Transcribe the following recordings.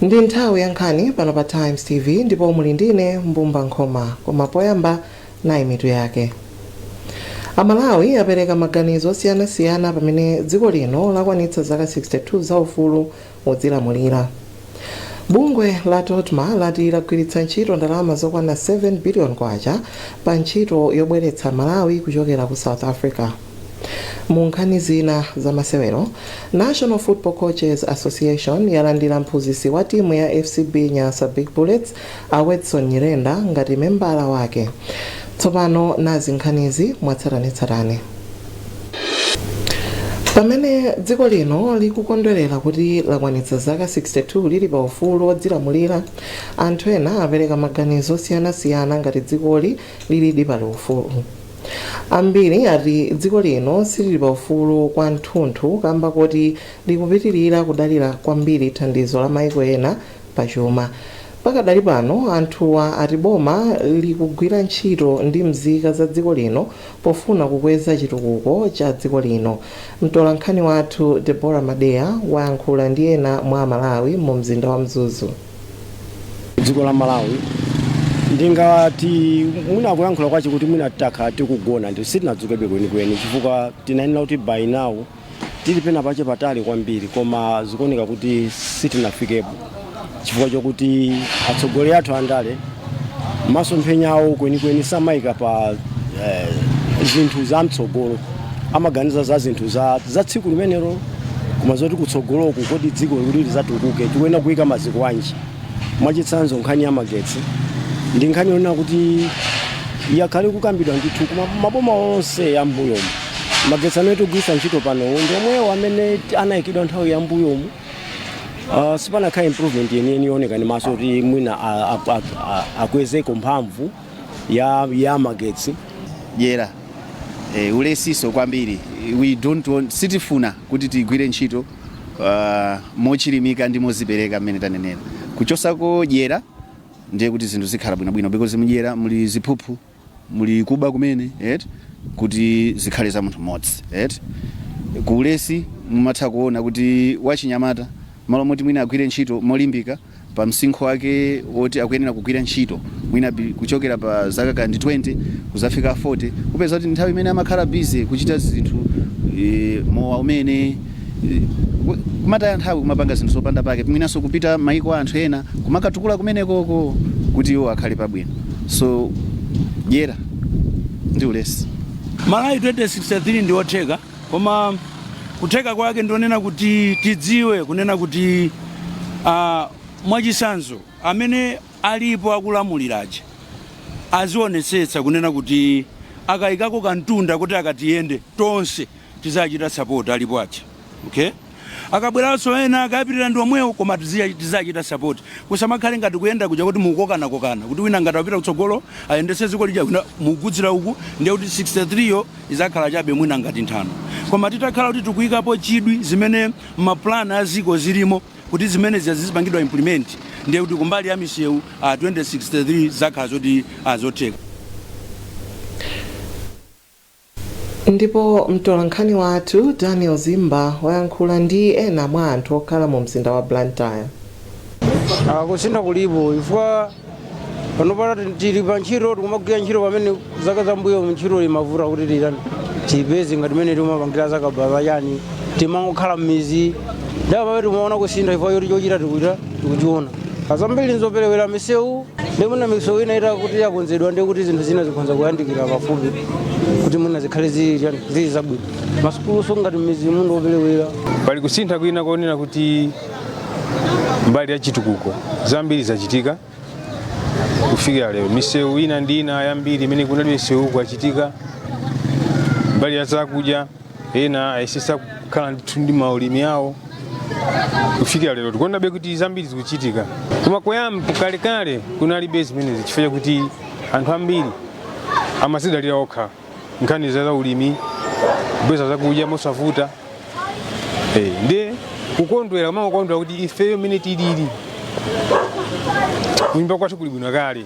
Ndi nthawi ya nkhani pano pa Times TV ndipo muli ndine Mbumba Nkhoma, koma poyamba nayi mitu yake. Amalawi apereka maganizo osiyanasiyana pamene dziko lino lakwanitsa zaka 62 za ufulu wodzilamulira. Bungwe la TODMA lati lagwiritsa ntchito ndalama zokwana 7 billion kwacha pa ntchito yobweretsa Malawi kuchokera ku South Africa. Mu nkhani zina za masewero, National Football Coaches Association yalandira mphunzitsi wa timu ya FCB Nyasa Big Bullets a Wedson Nyirenda ngati membala wake. Tsopano nazi nkhanizi mwatsatanetsatane. Pamene dziko lino likukondwerera kuti lakwanitsa zaka 62 lili pa ufulu wodzilamulira, anthu ena apereka maganizo osiyanasiyana ngati dzikoli lilidi pa ufulu. Ambiri ati dziko lino silili pa ufulu kwathunthu kamba koti likupitilira kudalira kwambiri thandizo la maiko ena pa chuma. Pakadali pano anthuwa ati boma likugwira ntchito ndi mzika za dziko lino pofuna kukweza chitukuko cha dziko lino. Mtolankhani wathu Deborah Madeya wayankhula ndi ena mwa Amalawi mu mzinda wa Mzuzu. Dziko la Malawi ndingati mwina kuyankhula kwache kuti mwina takhala tikugona ndi sitinadzukebe kwenikweni, chifukwa tinayenera kuti by now tili pena pache patali kwambiri, koma zikuoneka kuti sitinafikepo chifukwa chokuti atsogoleri athu andale masomphenya awo kwenikweni samayika pa zinthu za mtsogolo, amaganiza za zinthu za tsiku limenelo, koma zoti kutsogoloku kodi dziko likuti lizatukuke tikuyenera kuyika maziko anji. Mwachitsanzo, nkhani ya magetsi ndi nkhani yonena kuti yakhale kukambidwa ndithu, koma maboma onse ya mbuyomu magetsi amene tikugwiritsa ntchito panowo ndi omwewo amene anayikidwa nthawi ya mbuyomu. Sipanakhala improvement yeniyeni yooneka ndi maso kuti mwina akwezeko mphamvu ya magetsi. Dyera, ulesiso kwambiri. We don't want, sitifuna kuti tigwire ntchito mochilimika ndi mozipereka mmene tanenera. Kuchosako dyera ndiye kuti zinthu zikhala bwinobwino, because mudyera muli ziphuphu, muli kuba kumene eti kuti zikhale za munthu mmodzi eti. Kuulesi mumatha kuona kuti wachinyamata malo moti mwina agwire ntchito molimbika pa msinkhu wake woti akuyenera kugwira ntchito, mwina kuchokera pa zaka kandi 20 kuzafika 40, upeza kuti nthawi imene amakhala busy kuchita zinthu, mowa umene, kumataya nthawi, kumapanga zinthu zopanda pake, mwinanso kupita maiko anthu ena kumakatukula kumenekoko kuti iwo akhale pabwino. So dyera ndi ulesi. Malawi 2063 ndi otheka, koma kutheka kwake ndionena kuti tidziwe kunena kuti mwachisanzo amene alipo akulamuliraje azionetsetsa kunena kuti akayikako kantunda kuti akatiyende tonse tizachita support alipo aja, okay? Akabweranso ena akayapitira ndi omwewo, koma tizachita support. Kusamakhale ngati kuyenda kuja kuti mukokanakokana, kuti wina ngati apita kutsogolo ayendetse dziko lija, wina mugudzira uku, ndiye kuti 63 yo izakhala chabe mwina ngati nthano. Koma titakhala kuti tikuyikapo chidwi zimene mapulani a ziko zilimo kuti zimene zizipangidwa implement, ndiye kuti kumbali ya misewu 2063 zakhala zoti zotheka. Ndipo mtolankhani wathu Daniel Zimba wayankhula ndi ena mwa anthu okhala mu mzinda wa Blantyre. Kusintha kulipo chifukwa pano tili pa ntchito, tikumagwira ntchito pamene zaka zambuyo ntchito imavuta kuti tiyani tiyipeze, ngati mene timapangira zakabaza chani, timangokhala m'mizi. Ndipo pamene timaona kusintha chifukwa choti chochita tikuita tikuchiona. Zambiri nzoperewera misewu, ndi mwina misewu ina ita kuti yakonzedwa, ndi kuti zinthu zina zikhoza kuyandikira pafupi kuti mwina zikhale zili chani, zili zabwino. Masukuluso ngati m'mizi muno operewera. Pali kusintha kwina konena kuti mbali ya chitukuko zambiri zachitika kufikira lero. Misewu ina ndi ina yambiri imene kunalibe misewu kwachitika. Mbali ya zakudya ena ayesesa kukhala ndithu ndi maulimi awo kufikira lero. Tikuonabe kuti zambiri zikuchitika, koma kuyamba kalekale kunalibe zimenezi chifukwa chakuti anthu ambiri amazidalira okha nkhani za ulimi, kupeza zakudya mosavuta. Ndi kukondwera, kumangokondwera kuti ifeyo mmene tilili kunyumba kwathu kuli bwino kale,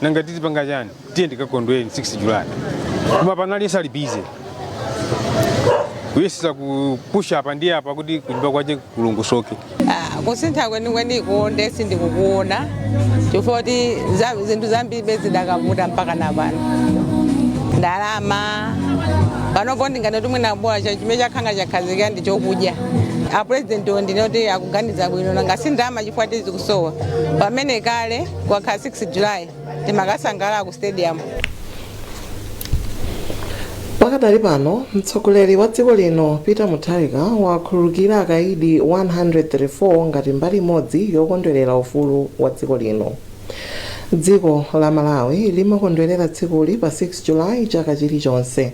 nanga tizipanga chani? Tiye tikakondwere 6 July. Koma pano aliyense ali busy kuyesesa kupusha apa ndi apa kuti kunyumba kwache kulongosoke. Kusintha kwenikweniko nde sindikukuona, chifukwa kuti zinthu zambiri zidakavuta mpaka na pano. Ndalama panopo ndingati mwina bola chimene chakhanga chakhazikika ndi chokudya. Apresident ndinoti akuganiza bwino, nanga si ndalama, chifukwa tizikusowa, pamene kale kwakhala 6 July timakasangalala ku stadium. Pakadali pano, mtsogoleri wa dziko lino Peter Mutharika wakhululukira akaidi 134 ngati mbali imodzi yokondwerera ufulu wa dziko lino. Dziko la Malawi limakondwerera tsikuli pa 6 Julayi chaka chilichonse.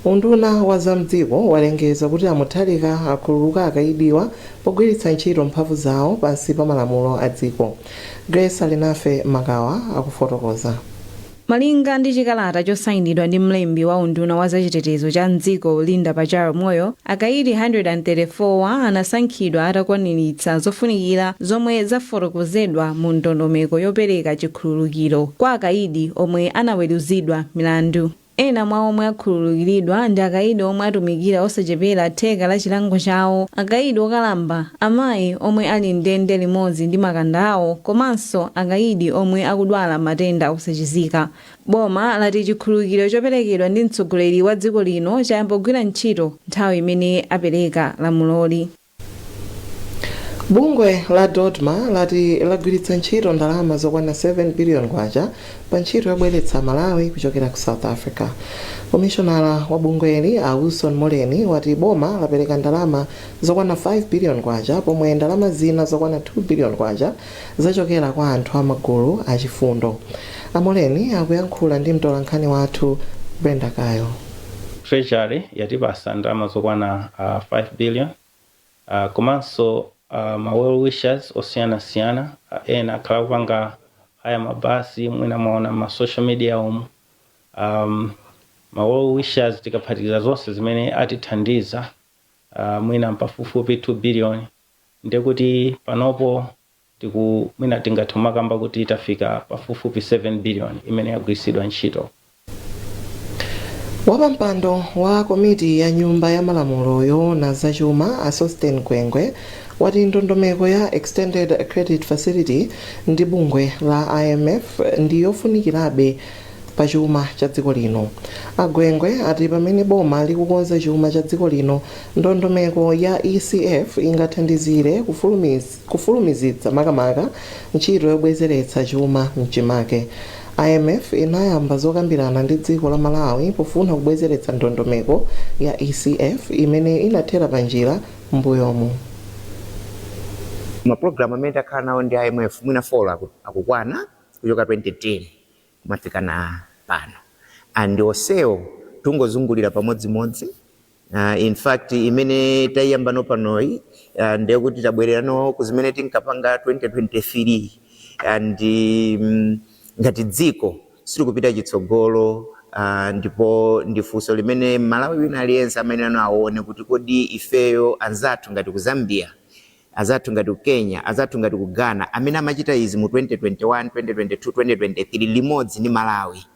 Unduna wa zamdziko walengeza kuti a Mutharika akhululuka akaidiwa pogwiritsa ntchito mphamvu zawo pansi pa malamulo a dziko. Grace Alinafe Makawa akufotokoza. Malinga ndi chikalata chosayinidwa ndi mlembi wa unduna wa zachitetezo cha mdziko Linda Pacharo Moyo, akaidi 134 wa anasankhidwa atakwaniritsa zofunikira zomwe zafotokozedwa mu ndondomeko yopereka chikhululukiro kwa akaidi omwe anaweruzidwa milandu. Ena mwa omwe akhululukiridwa ndi akaidi omwe atumikira osachepera theka la chilango chawo, akaidi okalamba, amayi omwe ali mndende limodzi ndi makanda awo, komanso akaidi omwe akudwala matenda osachizika. Boma lati chikhululukiro choperekedwa ndi mtsogoleri wa dziko lino chayamba kugwira ntchito nthawi imene apereka lamuloli. Bungwe la DoDMA lati lagwiritsa ntchito ndalama zokwana 7 billion kwacha pa ntchito yobweretsa Malawi kuchokera ku South Africa. Komishonala wa bungweli a Wilson Moleni wati boma lapereka ndalama zokwana 5 billion kwacha, pomwe ndalama zina zokwana 2 billion kwacha zachokera kwa anthu amagulu achifundo. A Moleni akuyankhula ndi mtolankhani wathu Brenda Kayo. Treasury yatipasa ndalama zokwana 5 billion, komanso ma well wishers osiyanasiyana, ena akhala kupanga haya mabasi, mwina mwaona ma social media umu. Ma well wishers tikaphatikiza zonse zimene atithandiza, mwina pafupifupi 2 billion. Ndekuti panopo tiku mwina tingathe kumakamba kuti tafika pafupifupi 7 billion imene yagwiritsidwa ntchito. Wapampando wa komiti ya Nyumba ya Malamulo yoona zachuma a Sosten Gwengwe wati ndondomeko ya Extended Credit Facility ndi bungwe la IMF ndi yofunikirabe pa chuma cha dziko lino. A Gwengwe ati pamene boma likukonza chuma cha dziko lino, ndondomeko ya ECF ingathandizire kufulumizitsa makamaka ntchito yobwezeretsa chuma mchimake. IMF inayamba zokambirana ndi dziko la Malawi pofuna kubwezeretsa ndondomeko ya ECF imene inathera panjira m'mbuyomu. Mapulogalamu amene takhala nawo ndi IMF mwina 4 akukwana kuchoka 2010 kumafika na pano, and onsewo tungozungulira pamodzimodzi. In fact, imene taiyambano panoyi, ndiye kuti tabwererano ku zimene tinkapanga 2023, and ngati dziko sitikupita chitsogolo. Ndipo ndi funso limene Malawi wina aliyense amene aone kuti kodi ifeyo, anzathu ngati ku Zambia, azathu ngati ku Kenya, azathu ngati ku Ghana, amene amachita izi mu 2021, 2022, 2023 limodzi ndi Malawi,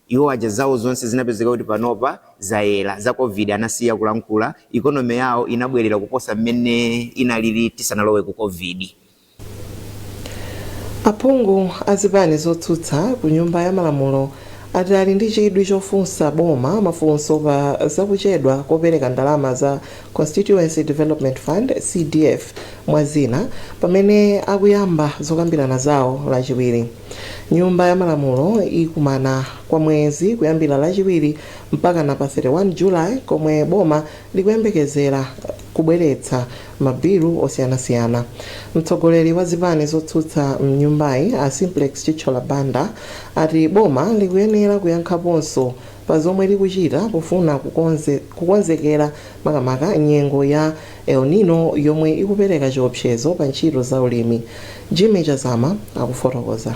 iwo aja zawo zonse zinapezeka kuti panopa zayera, za COVID anasiya kulankhula, economy yawo inabwerera kuposa mmene inalili tisanalowe ku COVID. Aphungu azipani zotsutsa ku Nyumba ya Malamulo ati ali ndi chidwi chofunsa boma mafunso pa zakuchedwa kopereka ndalama za Constituency Development Fund, CDF, mwa zina, pamene akuyamba zokambirana zawo Lachiwiri. Nyumba ya Malamulo ikumana kwa mwezi kuyambira Lachiwiri mpaka na pa 31 Julayi, komwe boma likuyembekezera kubweretsa mabilu osiyanasiyana. Mtsogoleri wa zipani zotsutsa mnyumbayi a Simplex Chithyola Banda ati boma likuyenera kuyankhaponso pa zomwe likuchita pofuna kukonzekera makamaka nyengo ya El Nino yomwe ikupereka chiopsezo pa ntchito za ulimi. Jimmy Chazama akufotokoza.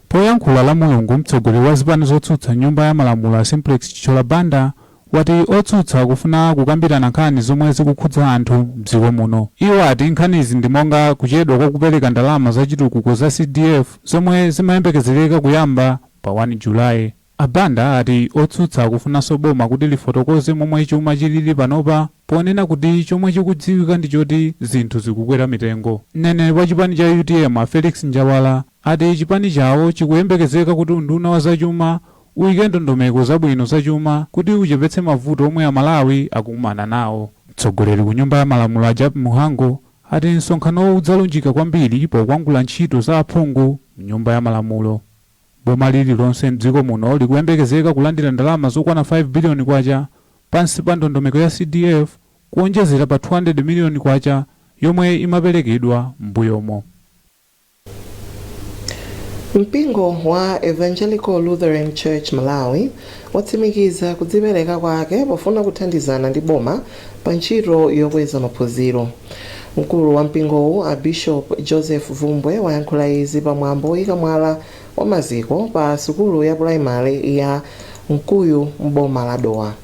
Poyankhula la Mulungu, mtsogoleri wa zipani zotsutsa Nyumba ya Malamulo a Simplex Chithyola Banda wati otsutsa akufuna kukambirana nkhani zomwe zikukhudza anthu mdziko muno. Iwo ati nkhanizi ndi monga kuchedwa kwa kupereka ndalama zachitukuko za CDF zomwe zimayembekezereka kuyamba pa 1 Julayi. A Banda ati otsutsa akufunanso boma kuti lifotokoze momwe chuma chilili panopa, ponena kuti chomwe chikudziwika ndi choti zinthu zikukwera mitengo. Mneneri wa chipani cha UTM a Felix Njawala ati chipani chawo chikuyembekezeka kuti unduna wa zachuma uyike ndondomeko zabwino zachuma kuti uchepetse mavuto omwe Amalawi akukumana nawo. Mtsogoleri ku Nyumba ya Malamulo a Jappie Mhango ati msonkhanowu udzalunjika kwambiri pokwangula ntchito za aphungu mnyumba ya malamulo. Boma lililonse mdziko muno likuyembekezeka kulandira ndalama zokwana 5 biliyoni kwacha pansi pa ndondomeko ya CDF, kuonjezera pa 200 miliyoni kwacha yomwe imaperekedwa m'mbuyomo. Mpingo wa Evangelical Lutheran Church Malawi watsimikiza kudzipereka kwake pofuna kuthandizana ndi boma pa ntchito yokweza maphunziro. Mkulu wa mpingowu, a Bishop Joseph Vumbwe, wayankhula izi pamwambo woyika mwala wa maziko pa sukulu ya pulaimali ya Mkuyu m'boma la Dowa.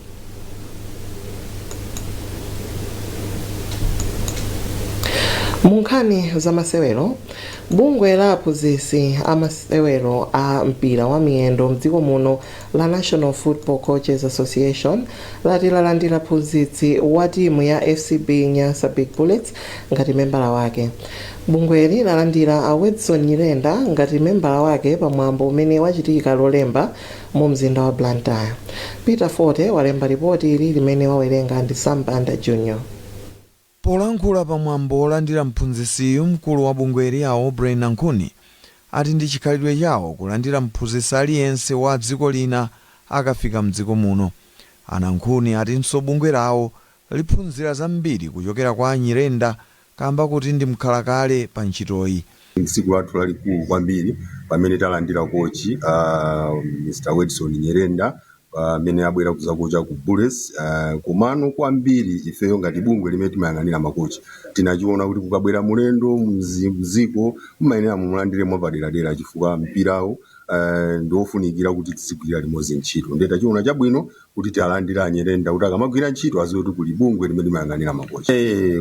Mu nkhani za masewero, bungwe la aphunzitsi a masewero a mpira wa miyendo mdziko muno la National Football Coaches Association lati lalandira mphunzitsi wa timu ya FCB Nyasa Big Bullets ngati membala wake. Bungweli lalandira a Wedson Nyirenda ngati membala wake pamwambo umene wachitika Lolemba mu mzinda wa Blantyre. Peter Forte walemba ripoti ili limene wawerenga ndi Sam Banda Jr. Polankhula pamwambo wolandira mphunzitsiyu, mkulu wa bungweli a Aubrey Nankhuni ati ndi chikhalidwe chawo kulandira mphunzitsi aliyense wa dziko lina akafika mdziko muno. A Nankhuni atinso bungwe lawo liphunzira zambiri kuchokera kwa Nyirenda kamba kuti ndi mkhalakale pa ntchitoyi. Tsiku lathu lalikulu kwambiri pamene talandira kochi Mr Wedson Nyirenda amene abwera kuzakocha ku Bullets, komano kwambiri ifeyo ngati bungwe limene timayang'anira makochi tinachiona kuti kukabwera mulendo mziko mumayenera mumulandire mwapaderadera, chifukwa mpirawo ndiofunikira kuti tizigwirira limodzi ntchito. Ndiye tachiona chabwino kuti tialandire Anyirenda kuti akamagwira ntchito aziwe kuti kuli bungwe limene limayang'anira makochi.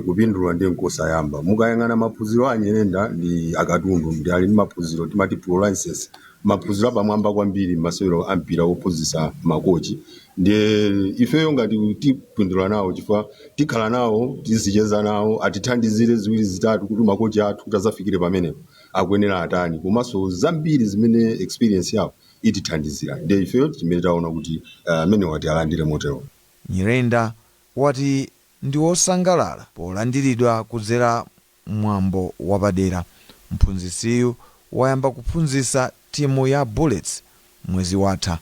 Kupindula ndiye nkosayamba. Mukayang'ana maphunziro a Anyirenda ndi akatundu, ndi ali ndi maphunziro timati pro license, maphunziro apamwamba kwambiri masewero a mpira wophunzitsa makochi. Ndiye ifeyo ngati tipindula nawo chifukwa tikhala nawo, tizicheza nawo, atithandizire ziwiri zitatu kuti makochi athu kuti azafikire pamenepo akuyenera atani, komanso zambiri zimene experience yawo itithandizira. Ndiye ifeyo chimene taona kuti amene wati alandire motero. Nyirenda wati ndi wosangalala polandiridwa kudzera mwambo wapadera. Mphunzitsiyu wayamba kuphunzitsa timu ya Bullets mwezi watha.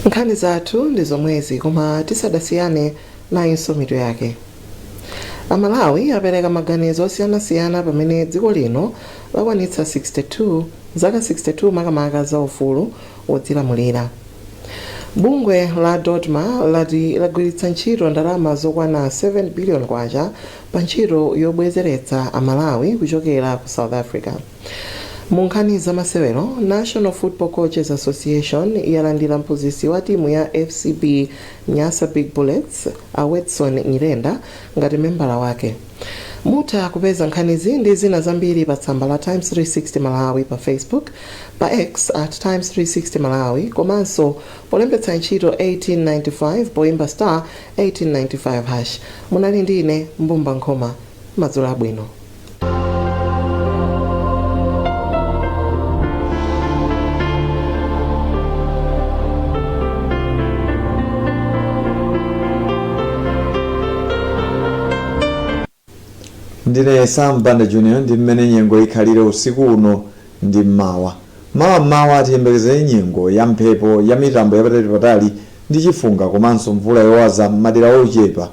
Nkhani zathu ndi zomwezi, koma tisadasiyane nayinso mitu yake. Amalawi apereka maganizo osiyanasiyana pamene dziko lino lakwanitsa 62 zaka 62 makamaka za ufulu wodzilamulira. Bungwe la DoDMA lati lagwiritsa ntchito ndalama zokwana 7 billion kwacha pa ntchito yobwezeretsa Amalawi kuchokera ku South Africa. Mu nkhani zamasewero, National Football Coaches Association yalandira mphunzitsi wa timu ya FCB Nyasa Big Bullets, a Wedson Nyirenda, ngati membala wake. Mutha kupeza nkhanizi ndi zina zambiri pa tsamba la Times 360 Malawi pa Facebook, pa X at Times 360 Malawi, komanso polembetsa ntchito 1895 poimba star 1895 hash. Munali ndi ine Mbumba Nkhoma. Madzulo abwino. Ndine Sam Banda Junior. Ndi mmene nyengo ikhalire usiku uno ndi mmawa. Mawa mmawa tiyembekezere nyengo ya mphepo ya mitambo yapatalipatali ndi chifunga komanso mvula yowaza m'madera ochepa.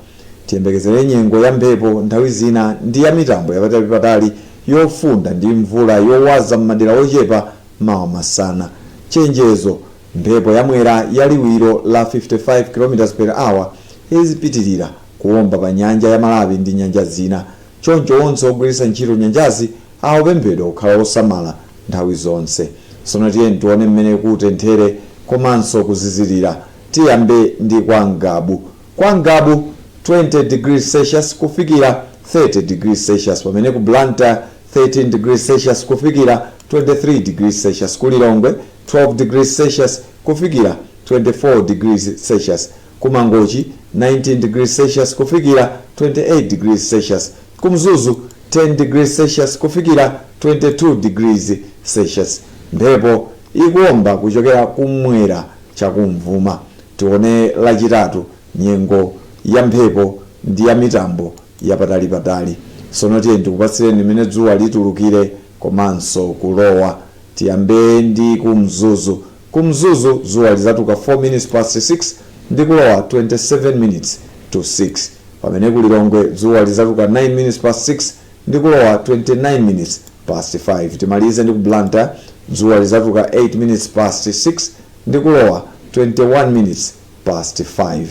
Tiyembekezere nyengo ya mphepo nthawi zina ndi ya mitambo yapatalipatali yofunda ndi mvula yowaza m'madera ochepa mawa masana. Chenjezo: mphepo yamwera ya liwiro la 55 km per hour izipitirira kuwomba pa nyanja ya Malawi ndi nyanja zina, choncho onse ogwiritsa ntchito nyanjazi akupemphedwa kukhala osamala nthawi zonse. Tsono tiye tione mmene kutenthere komanso kuzizirira. Tiyambe ndi kwa Ngabu. Kwa Ngabu 20 degrees Celsius kufikira 30 degrees Celsius, pamene ku Blantyre 13 degrees Celsius kufikira 23 degrees Celsius, ku Lilongwe 12 degrees Celsius kufikira 24 degrees Celsius, Kumangochi 19 degrees Celsius kufikira 28 degrees Celsius, Kumzuzu 10 degrees Celsius kufikira 22 degrees Celsius. Mphepo ikuomba kuchokera kumwera chakumvuma. Tione Lachitatu, nyengo ya mphepo ndi ya mitambo yapatalipatali. Sono tiye ndikupatsireni mmene dzuwa litulukire komanso kulowa. Tiyambe ndi Kumzuzu. Kumzuzu dzuwa lizatuluka 4 minutes past 6 ndi kulowa 27 minutes to 6, pamene Kulilongwe dzuwa lizatuluka 9 minutes past 6 ndi kulowa 29 minutes past 5. Timalize ndi ku Blantyre, dzuwa lizatuluka 8 minutes past 6 ndi kulowa 21 minutes past 5.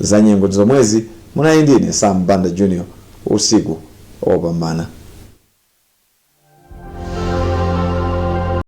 Za nyengo zomwezi. Munali ndine Sam Banda Junior. Usiku opambana.